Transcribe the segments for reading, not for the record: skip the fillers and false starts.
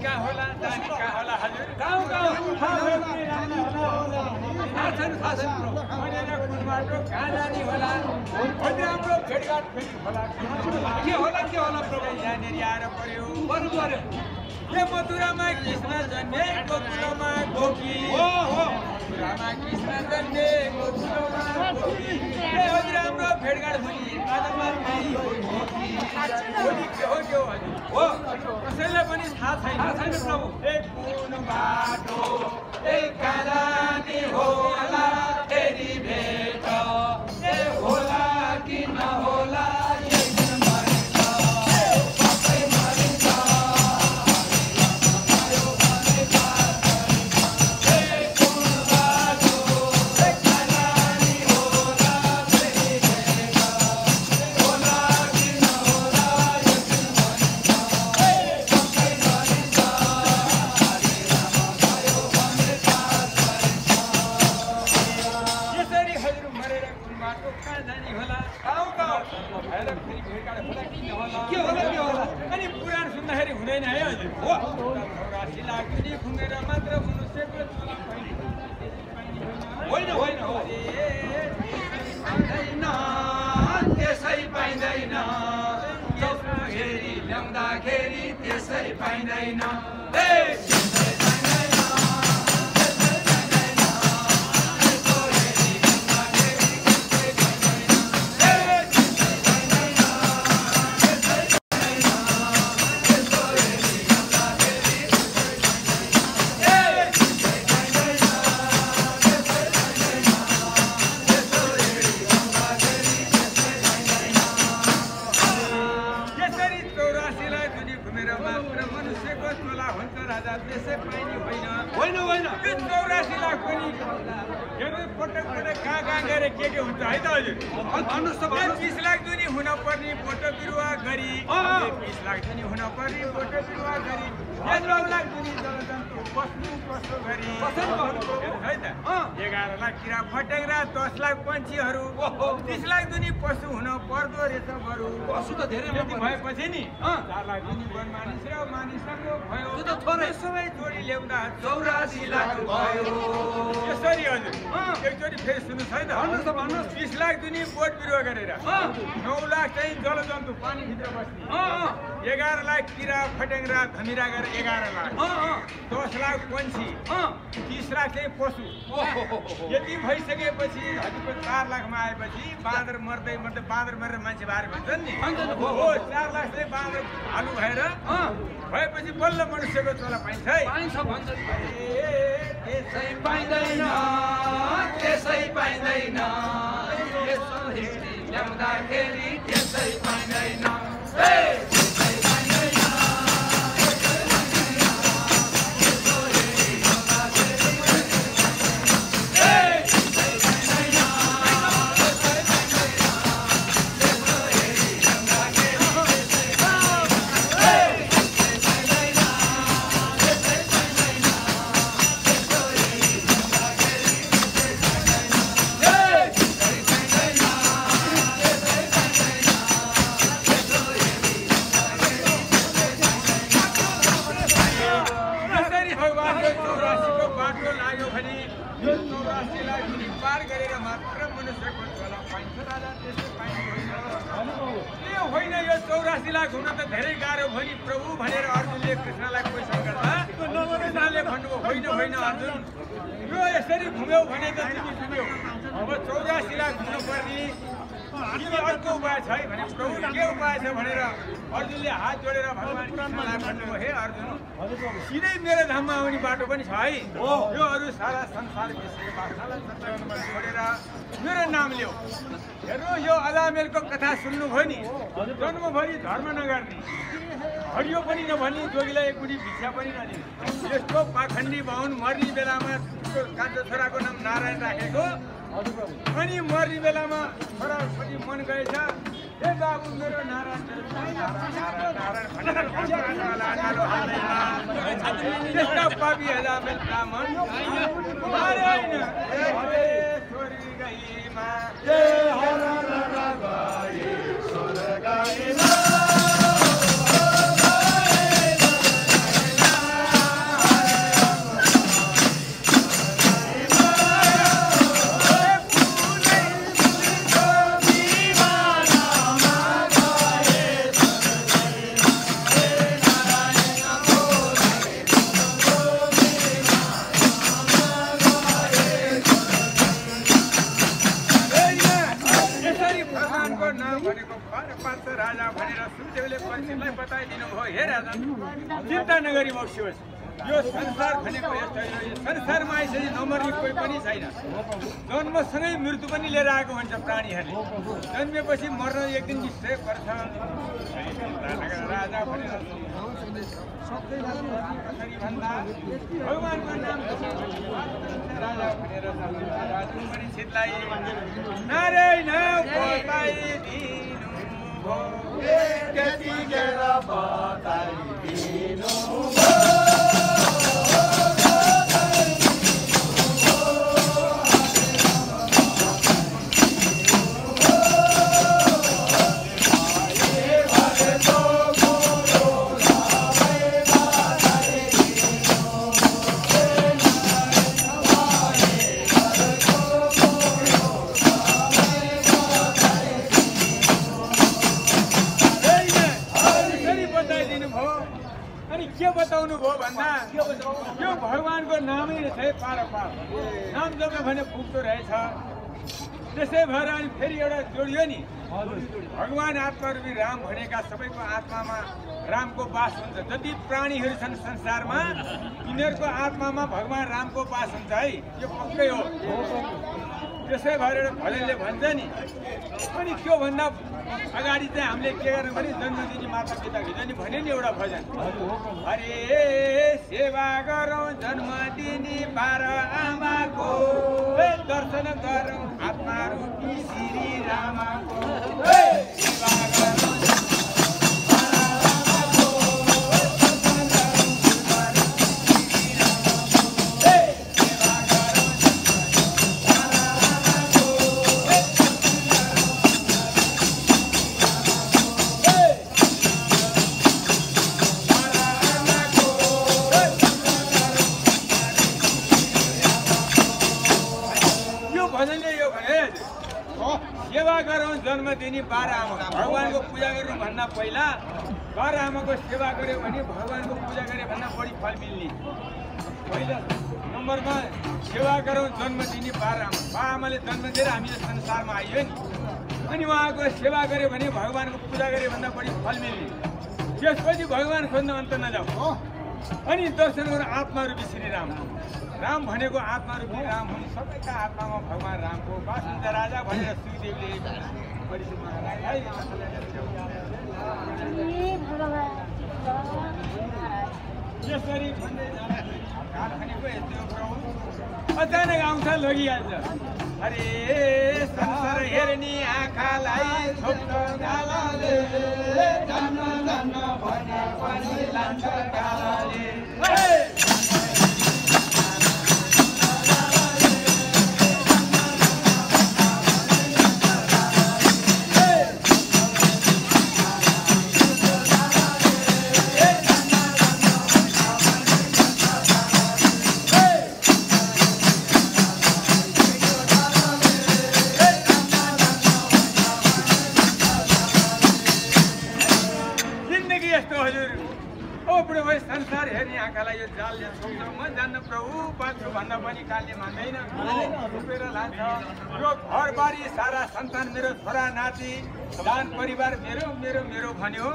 कहाँ होला जाने कहाँ होला हजुर गाउँ थाहा छैन भनेर कुन बाटो कहाँ जाने होला अनि हाम्रो भेटघाट फेरि होला के होला प्रभु यहाँनिर आएर पर्यो गर्नु पर्यो यो मथुरामा कृष्ण जन्मे गोकुलमा गोपी मथुरामा कृष्ण जन्मे गोकुलमा गोपी हजुर हाम्रो भेटघाट भोलि भोलि के हो के हो हजुर हो कसैलाई पनि थाहा छैन प्रभु एक कुन बाटो एक कहाँ जाने होला फेरि भेट ए होला कि नहोला अनि पुराण सुन्दाखेरि हुँदैन है हजुर हो 84 लाख पनि घुमेर मात्र मनुष्यको होइन होइन हो त्यसै पाइँदैन हेरी ल्याउँदाखेरि त्यसै पाइँदैन के हुन्छ है त हजुर भन्नुहोस् त 20 लाख दुनी हुन पर्ने बोटो बिरुवा गरी 20 लाख दुनी हुन पर्ने बोटो बिरुवा गरी 11 लाख दुनी जलजन्तु पशु गरी है त 11 लाख किरा फटेङ्ग्रा 10 लाख पन्छीहरू 30 लाख दुनी पशु हुन पर्दो रहेछ बरु पशु त धेरै भएपछि नि 4 लाख दुनी वन मानिस र मानिसको भयो त्यो त थोरै सबै जोडी ल्याउँदा 84 लाख भयो यसरी हजुर एकचोटि फेरि सुन्नुहोस् है त भन्नुहोस् 20 लाख दुनी बोट बिरुवा गरेर 9 लाख चाहिँ जलजन्तु पानीभित्र बस्ने 11 लाख किरा फटेङ्ग्रा धमिरा गरेर 11 लाख 10 लाख पन्छी 30 लाख चाहिँ पशु यति भइसकेपछि हजुरको 4 लाखमा आएपछि बाँदर मर्दै बाँदर मरेर मान्छे बारे भन्छन् नि हो 4 लाख चाहिँ बाँदर हालु भएर भएपछि बल्ल मनुष्यको चोला पाइन्छ है त्यसै पाइँदैन त्यसै पाइँदैन यसो हेरी ल्याउँदाखेरि त्यसै पाइँदैन होइन यो 84 लाख हुन त धेरै गाह्रो भयो नि प्रभु भनेर अर्जुनले कृष्णलाई क्वेसन गर्दा कृष्णले भन्नुभयो होइन अर्जुन यो यसरी घुम्यौ भने त तिमी घुम्यौ अब 84 लाख हुनुपर्ने तिमी अर्को उपाय छ है भने प्रभु के उपाय छ भनेर अर्जुनले हात जोडेर भगवान कृष्णलाई भन्नुभयो हे अर्जुन सिधै मेरो धाममा आउने बाटो पनि छ है यो अरू सारा संसार छोडेर मेरो नाम ल्याऊ हेर्नु यो अजामेलको कथा सुन्नुभयो नि जन्मभरि धर्म नगर्ने हरियो पनि नभनी जोगीलाई एक बुढी भिक्षा पनि नदिने यस्तो पाखण्डी बाहुन मर्ने बेलामा कान्छो छोराको नाम नारायण राखेको अनि मर्ने बेलामा छोरापट्टि मन गएछ हे बाबु मेरो नारायण त्यस्ता पापी अजामेल ब्राह्मण छोरी गईमा नगरी बक्सियोस् यो संसार भनेको यस्तो हो यो संसारमा आइसकेपछि नमर्ने कोही पनि छैन जन्मसँगै मृत्यु पनि लिएर आएको भन्छ प्राणीहरूले जन्मेपछि मर्न एक दिन निश्चय पर्छ राजा भनेर भगवानको नाम राजा भनेर परीक्षितलाई नारायण बताइदिनु त्यतिखेर बताइदिनु के बताउनु भयो भन्दा यो भगवानको नामै रहेछ पार पार नाम जब भने पुग्दो रहेछ त्यसै भएर अनि फेरि एउटा जोडियो नि भगवान आत्मारूपी राम भनेका सबैको आत्मामा रामको वास हुन्छ जति प्राणीहरू छन् संसारमा तिनीहरूको आत्मामा भगवान रामको वास हुन्छ है यो पक्कै हो त्यसै भएर भजनले भन्छ नि अनि त्यो भन्दा अगाडि चाहिँ हामीले के गर्नु भने जन्म दिने माता पिता हिजो नि भने नि एउटा भजन अरे सेवा गरौँ जन्म दिने बार आमाको दर्शन गरौँ आत्मारूपी श्री रामको सेवा गरौँ सेवा गरौँ जन्म दिने बाह्र आमा भगवानको पूजा गर्नु भन्दा पहिला बाह्र आमाको सेवा गर्यो भने भगवानको पूजा गरे भन्दा बढी फल मिल्ने पहिला नम्बरमा सेवा गरौँ जन्म दिने बाह्र आमा आमाले जन्म दिएर हामी यो संसारमा आइयो नि अनि उहाँको सेवा गर्यो भने भगवानको पूजा गर्यो भन्दा बढी फल मिल्ने त्यसपछि भगवान खोज्न अन्त नजाऊ अनि दर्शन गर्नु आत्मारूपी श्री राम राम भनेको आत्मारूपी राम हुन् सबैका आत्मामा भगवान रामको वास हुन्छ राजा भनेर सुखदेवले यसरी भन्दै जाँदाखेरि यस्तो प्रभु अचानक आउँछ लगिहाल्छ अरे संसार हेर्ने आँखालाई छोप्छ गालाले जान्न जान्न भने पनि लान्छ गालाले संसार हेर्ने आँखालाई यो जालले छोप्छ म जान्न प्रभु बाँच्छु भन्दा पनि कालले मान्दैन रोपेर लान्छ यो घरबारी सारा सन्तान मेरो छोरा नाति दान परिवार मेरो मेरो मेरो भन्यो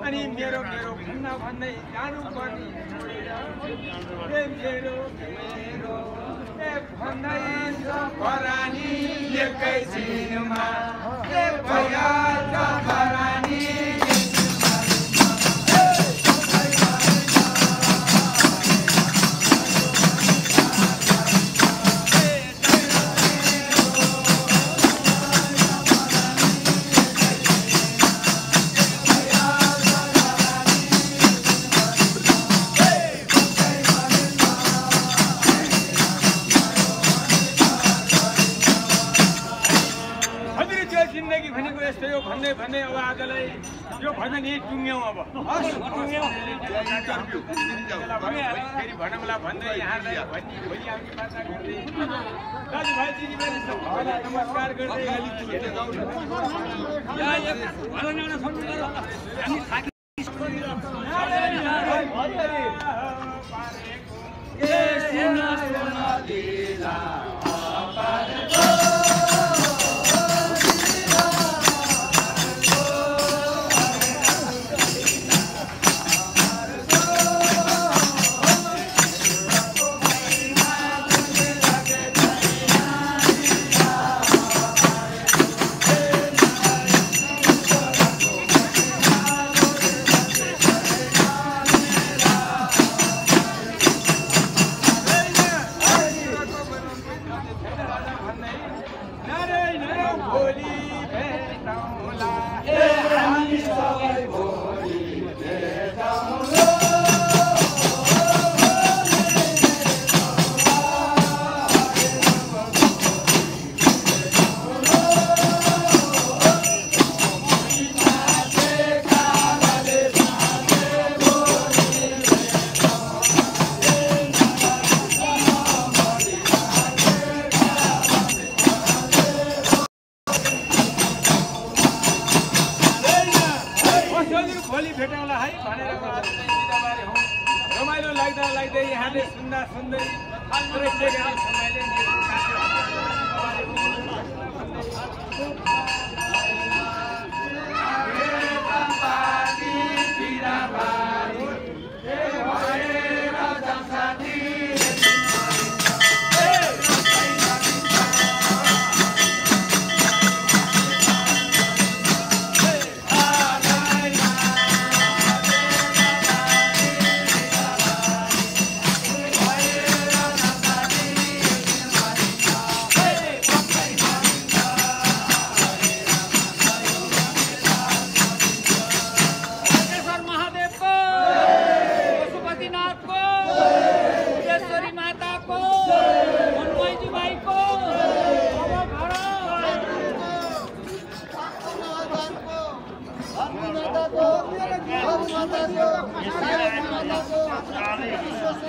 अनि मेरो मेरो भन्दा भन्दै जानु पर्ने मेरो मेरो भन्दै परानी एकैछिनमा भइहाल्छ परानी भन्दै भन्दै अब आजलाई यो भजन यही टुङ्ग्यौँ अब फेरि भनौँला भन्दै यहाँलाई भोलि आउने बाचा गर्दै दाजुभाइ दिदीबहिनी सबैलाई नमस्कार गर्दै लाग्दै यहाँले सुन्दा सुन्दै समयले